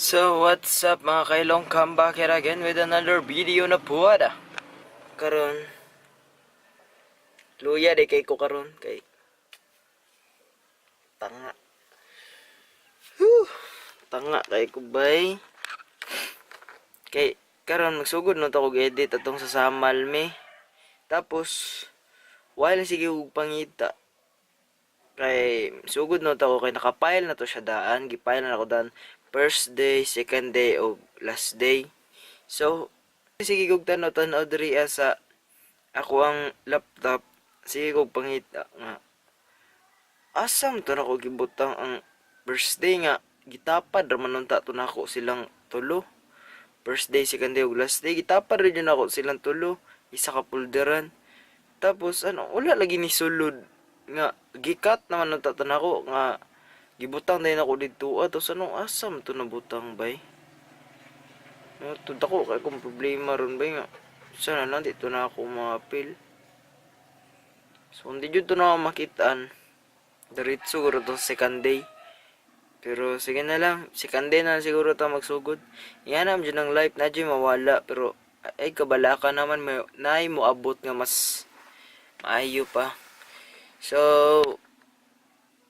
So, what's up, mga kailong? Come back here again with another video na puwada. Karon, luya di kay ko karon kay tanga. Whew, tanga kay ko, bay. Kay karon magsugod no ta kog edit atong sa Samal mi. Tapos while sige og pangita kay sugod no ta ko kay naka-file na to siya daan, gi-file na ako daan first day, second day o last day. So sige kog tan-aw diri sa ako ang laptop, sige kog pangita nga asam to nako gibutang ang first day nga gitapad ra man unta to nako silang tulo. First day, second day ug last day, gitapad ra jud nako silang tulo, isa ka folderan. Tapos ano, wala lagi ni sulod nga gikat naman unta to nako nga gibutang din ako dito ah. Tapos ano, asam to nabutang, bay? No, to dako kay kung problema ron, bay, nga sana lang dito na ako maapil. So hindi jud to na ako makitaan. Diretso siguro to sa second day. Pero sige na lang, second day na lang siguro ta magsugod. Yan naman dyan ang life na dyan mawala, pero ay kabala ka naman may naay mo abot nga mas maayo pa. So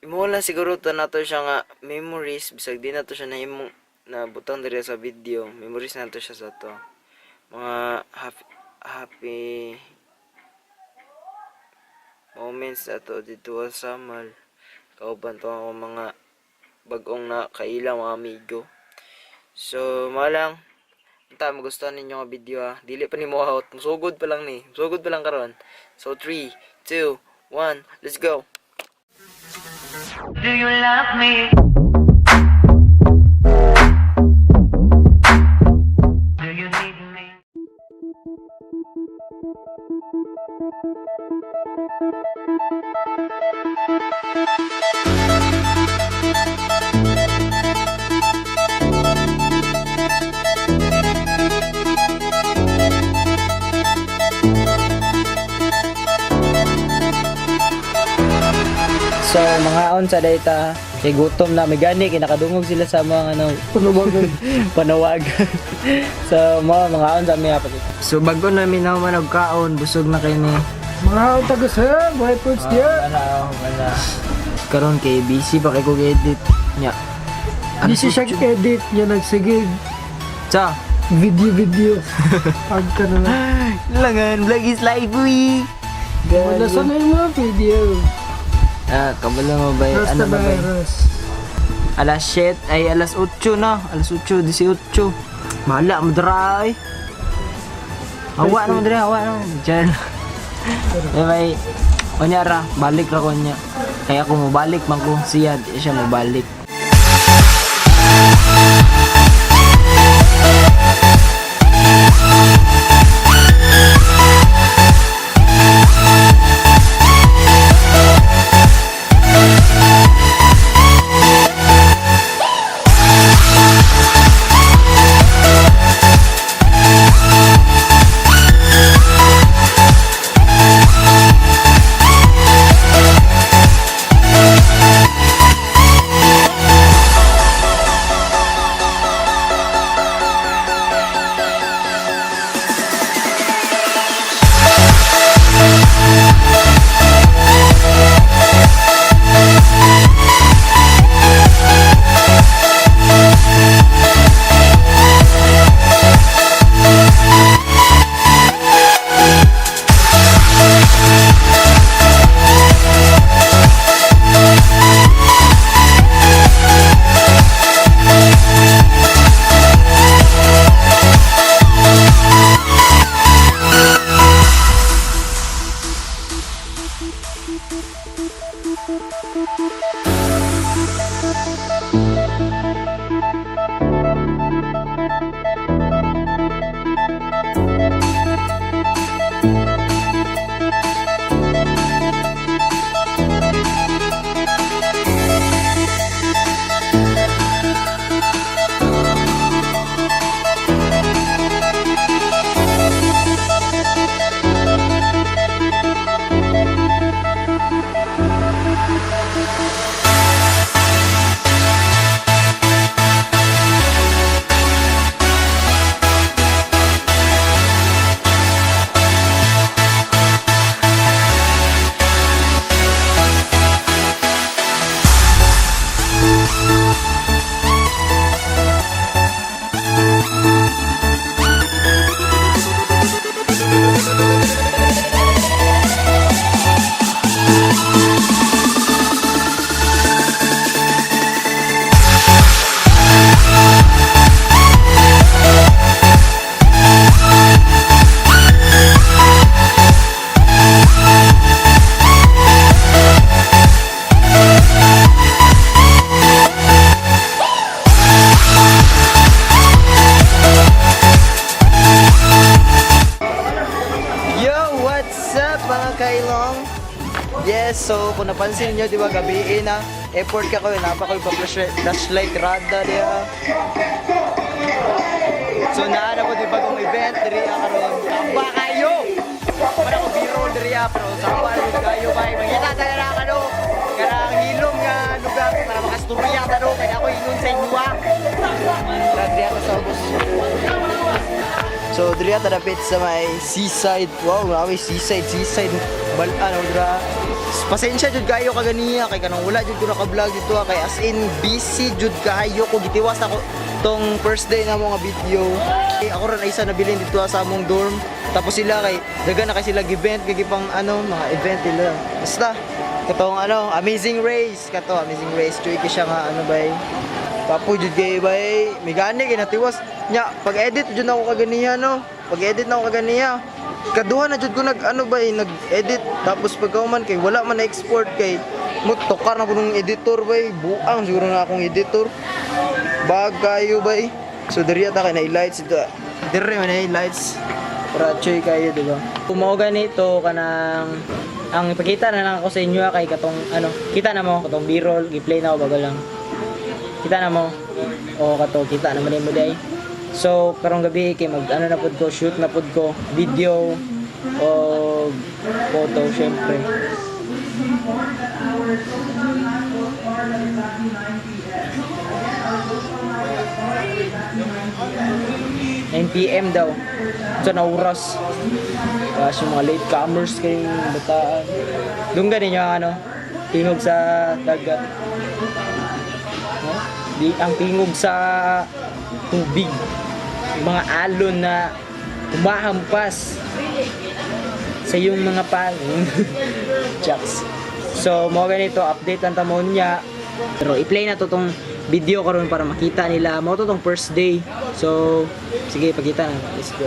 imo lang siguro to nato siya nga memories, bisag di nato siya nahimong na butang diri sa video, memories nato siya sa to. Mga happy, happy moments ato dito sa Samal. Kauban to ako mga bagong na kailang mga amigo. So, malang unta magustuhan ninyo nga video ah. Dili pa ni mo out. Musugod pa lang ni. Musugod pa lang karon. So 3, 2, 1, let's go. Do you love me? Do you need me? So, mga on sa data, kay gutom na may gani kay nakadungog sila sa mga ano Panawagan. panawagan. So, mga on sa mi hapon. So, bago na mi na man kaon, busog na kay ni. Mga taga sir, buhay first year. Wala, wala. Karon kay busy pa kay kog edit nya. Busy siya edit niya, nagsigig. Sa Video video. Pag ka na lang. Langan vlog is life we. Wala sa na yung mga video. Ah, kabalo mo ba? Rasta Ano ba ba? virus. Alas 7 ay alas 8 na. Alas 8, 18. Mahala mo dra ay. Hawa na mo dra, hawa na. Diyan. Eh may onya ra, balik ra ko niya. Kaya ako mobalik man ko siya, di siya mobalik. Mapansin niyo, di ba, gabi na effort ka ko, napakoy pa flashlight rada diya. So naa na po di bagong event diri karon. Tamba kayo. Para ko b-roll diri pero samba rin kayo bay. Mangita ta na kano. Kanang hilom nga lugar para makasturya ta no kay ako ingon sa inyo. Tara diri ta sa ubos. So diri ta dapit sa may seaside. Wow, grabe seaside, seaside. Bal ano dira. Pasensya jud kayo kaganiya kay kanang wala jud ko naka-vlog dito kay as in busy jud kayo ko, gitiwas ako tong first day na mga video. Eh, ako ron ay isa nabilin dito sa among dorm. Tapos sila kay daga na kay sila event kay gipang ano mga event nila. Basta katong ano Amazing Race kato, Amazing Race joy kay siya nga ano bay. Kapoy jud kay bay, may gani kay natiwas nya pag edit jud ako kaganiya no. Pag edit na ako kaganiya. Kaduha na jud ko nag ano bay nag-edit, tapos pagkauman kay wala man na export kay mo tokar na punong editor bay, buang siguro na akong editor. Bag kayo bay. So diri ata kay na lights dito. Diri man ay lights. Para choy kayo, di ba? Kung ganito kanang ang ipakita na lang ako sa inyo kay katong ano, kita na mo katong B-roll, gi-play na ako bago lang. Kita na mo. O kato kita naman mo day. So karong gabi kay mag ano na pud ko, shoot na pud ko video o photo syempre. 9 p.m. daw. So na oras. Tapos yung mga late comers kayong bataan. Doon ganin yung ano, tingog sa dagat. No? Di, ang tingog sa tubig. Yung mga alon na humahampas sa iyong mga pal. Jacks. So, mo ganito, update ang tamon niya. Pero i-play na to tong video karon para makita nila. Mo to tong first day. So, sige, pakita na. Let's go.